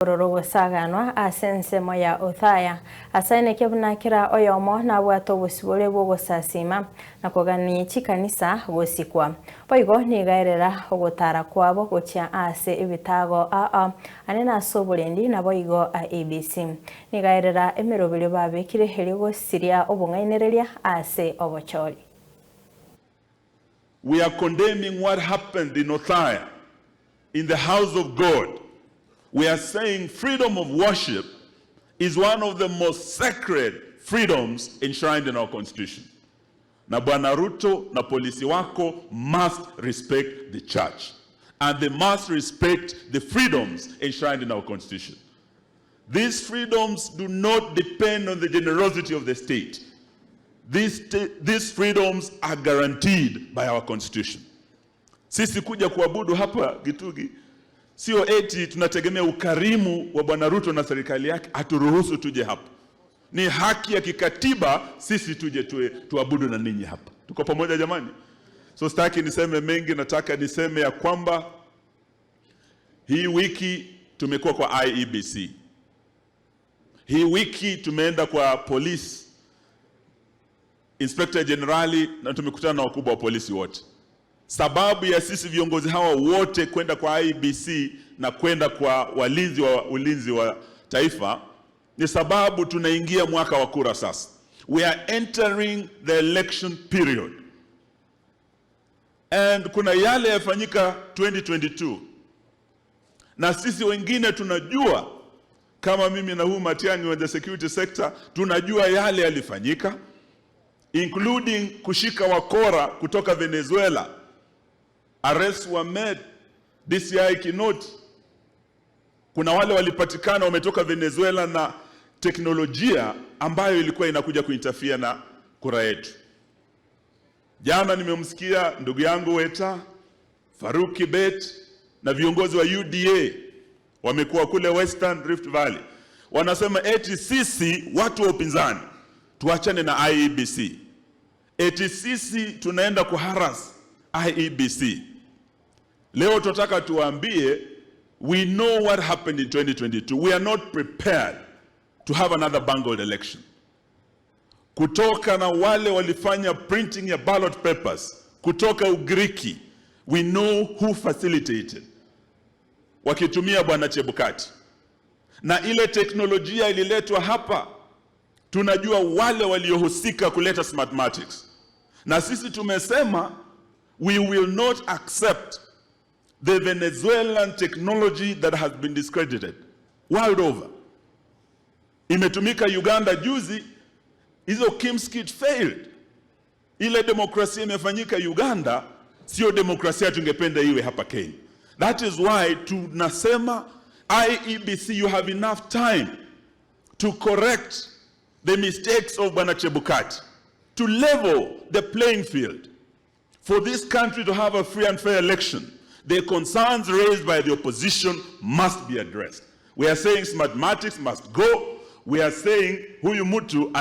Ororo gosaganwa ase ensemo ya Othaya asaineke buna kera oyomo nabwate obosibore bw'ogosasima na kogania chikanisa gosikwa. Boigo nigaerera ogotara kwabo gochia ase ebitago aa ane ase oborendi naboigo IEBC. Nigaerera emeroberio babekire erio gosiria obong'ainereria ase obochori. We are condemning what happened in Othaya, in the house of God. We are saying freedom of worship is one of the most sacred freedoms enshrined in our constitution. Na Bwana Ruto na polisi wako must respect the church. And they must respect the freedoms enshrined in our constitution. These freedoms do not depend on the generosity of the state. These freedoms are guaranteed by our constitution. Sisi kuja kuabudu hapa Gitugi sio eti tunategemea ukarimu wa Bwana Ruto na serikali yake aturuhusu tuje hapa. Ni haki ya kikatiba sisi tuje tuwe, tuabudu na ninyi hapa. Tuko pamoja, jamani? So sitaki niseme mengi, nataka niseme ya kwamba hii wiki tumekuwa kwa IEBC. Hii wiki tumeenda kwa polisi Inspector General na tumekutana na wakubwa wa polisi wote. Sababu ya sisi viongozi hawa wote kwenda kwa IEBC na kwenda kwa walinzi wa ulinzi wa taifa ni sababu tunaingia mwaka wa kura sasa. We are entering the election period. And kuna yale yafanyika 2022 na sisi wengine tunajua, kama mimi na huyu Matiang'i wa the security sector, tunajua yale yalifanyika, including kushika wakora kutoka Venezuela. Arrests were made, DCI Kinoti. Kuna wale walipatikana wametoka Venezuela na teknolojia ambayo ilikuwa inakuja kuinterfere na kura yetu. Jana nimemsikia ndugu yangu Weta Farouk Kibet na viongozi wa UDA wamekuwa kule Western Rift Valley, wanasema eti sisi watu wa upinzani tuachane na IEBC, eti sisi tunaenda kuharass IEBC. Leo tunataka tuwaambie, we know what happened in 2022. We are not prepared to have another bungled election. Kutoka na wale walifanya printing ya ballot papers kutoka Ugiriki, we know who facilitated, wakitumia Bwana Chebukati, na ile teknolojia ililetwa hapa, tunajua wale waliohusika kuleta Smartmatics, na sisi tumesema we will not accept the Venezuelan technology that has been discredited world over. Imetumika Uganda juzi, hizo KIEMS kit failed. Ile demokrasia imefanyika Uganda, sio demokrasia tungependa iwe hapa Kenya. That is why tunasema, IEBC, you have enough time to correct the mistakes of Bwana Chebukati, to level the playing field for this country to have a free and fair election. The concerns raised by the opposition must be addressed. We are saying Smartmatics must go. We are saying huyu mtu